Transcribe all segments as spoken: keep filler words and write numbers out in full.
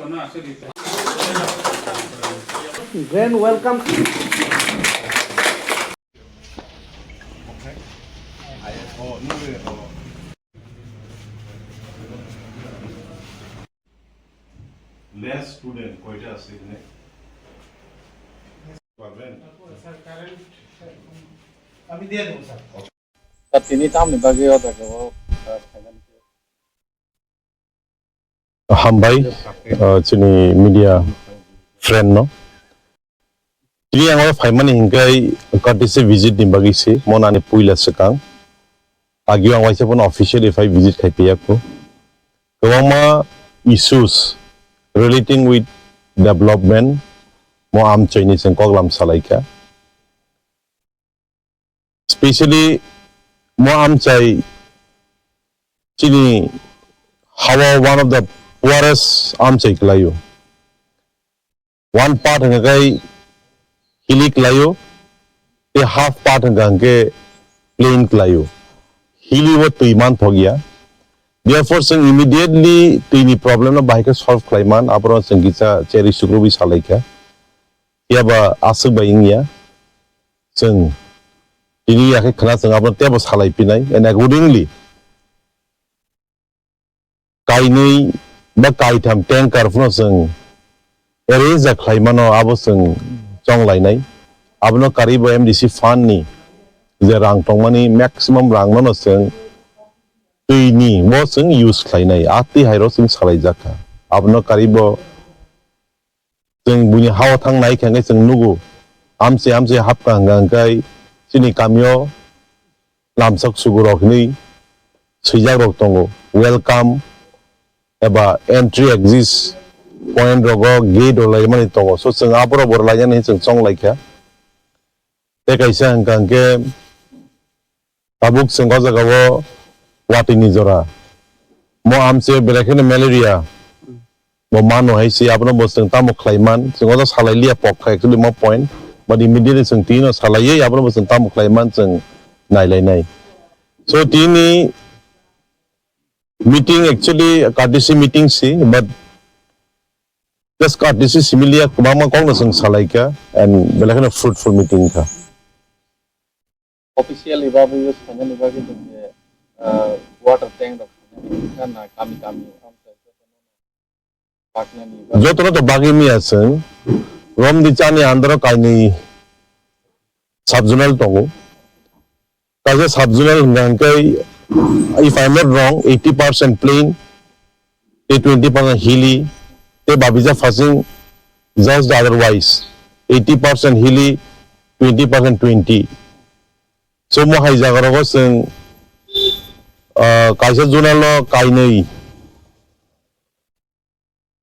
Grand welcome. Less student কয়টা আছে এখানে? পারবেন? স্যার, কারেন্ট, স্যার, আমি দিয়ে দেবো, sir. Sir, tini tamni bagwi o jaga o, sir, phaimani khe? Hambai, uh, chini media friend no. Tini ang o phaimani hinkhai courtesy visit ni bagwi se, mo nani puila swkang. Agio ang waisa phano officially phai visit khai piyakho. Kwbangma issues relating with development mo amchaini chwng koklam salaikha. Specially mo amchai chini hawa one of the poorest amchai kwlaio. One part hwnkha khe hilly kwlaio, tei half part hwnkha hwnkhe plain kwlaio. Hilly o twi manthokya. Therefore, chwng immediately twini problem no bahai khe solve khlai man, aphuru chwng kisa cherwi sukrubwi salaikha. Phiya ba aswk bai wngya. Chwng tini yakhe khna chwng abono teibo salai phinai. And accordingly, kainwi ba kaitham tanker phano chwng arrange khlai mano, abo chwng chong lainai. Abono karwi bo M D C fund ni je rang tongmani maximum rang no chwng twi ni bo chwng use khlainai. A twi hai ro chwng salai jak kha. Abono karwi bo chwng buini hao thang nai khe hwnkhe chwng nugo. Amchai amchai hapkha hwnkha hwnkhe chini kamio lamsak sugo rok hinwi swijak rok tongo. Welcome eba entry exit point rogo gate rok laimani tongo. So chwng aborok bo lainani chwng chong laikha. Tei kaisa hwnkha hwnkhe tabuk chwng o jaga o watwi ni jora. Mo amchai belai kheno malaria. Bo mano hai se abono bo chwng tamo khlai man. Chwng o salai liya pok kha actually mo point. But immediately chwng tini no salai ye abono bo chwng tamo khlai man chwng nai lai nai. So tini meeting actually courtesy meeting si, but just courtesy similia kwbangma kokno chwng salaikha and belai kheno fruitful meeting kha. Officially bagwi use khainani bagwi chwng je, ah, water tank rok khainani wngkha na kami kami amchai jotono paknani bagwi? Jotono to bagwi miya chwng. Romdi chani andaro kainwi sub-zonal tongo. Kaisa sub-zonal hwnkha hwnkhe, if I am not wrong, eighty percent plain, tei twenty percent hilly, tei babija phasing just otherwise, eighty percent hilly, twenty percent twenty. So, mo hai jaga rogo chwng, ah, kaisa zonal o kainwi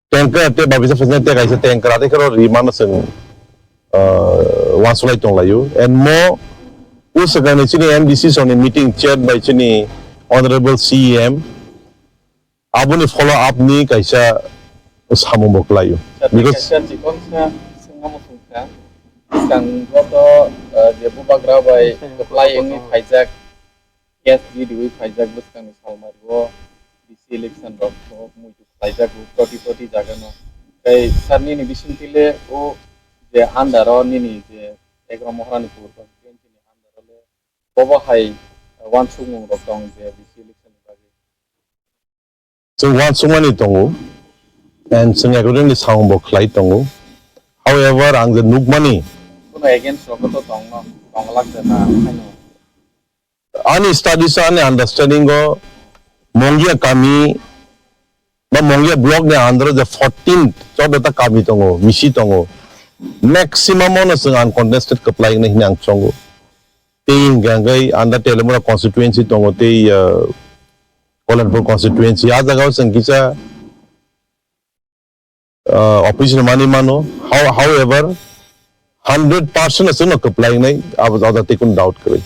tanker tei babisa phasing tei kaisa tanker atwi kheno ri mano chwng, ah, uansuknai tong laio. And mo, o swkangni chini M D C songni meeting chaired by chini Honorable C E M, aboni follow up ni kaisa samung bo kwlaio. Sir, because kaisa chikon sa swngna muchungkha, swkang joto, ah, je bubagra bai kwplai wngwi phaijak, case riwi phaijak bwskangni salmario D C election rok bo muitu khlaijago proti proti jagano. Tei sir nini bisingtwi le o je under o nini je Egaromoharani pur constituency ni under o le bobo hai uansukmung rok tong je D C election ni bagwi? Chwng uansukmani tongo, and chwng accordingly samung bo khlai tongo. However, ang je nukmani, kuno against rok to tongno, tonglak de na, haino? Ani studies o, ani understanding o, Mongia kami ba Mongia block ni under o je fourteen, chouda ta kami tongo, misi tongo. Maximum o no chwng uncontested kwplai wngnai hwnwi ang chongo. Tei hwnkhe hwnkhe under Telemura constituency tongo, tei, ah, Kolanpur constituency, a jagao chwng kisa, ah, opposition manwi mano. How-, however, hundred percent chwngno kwplai wngnai, abo, abo jati kun doubt kwrwi.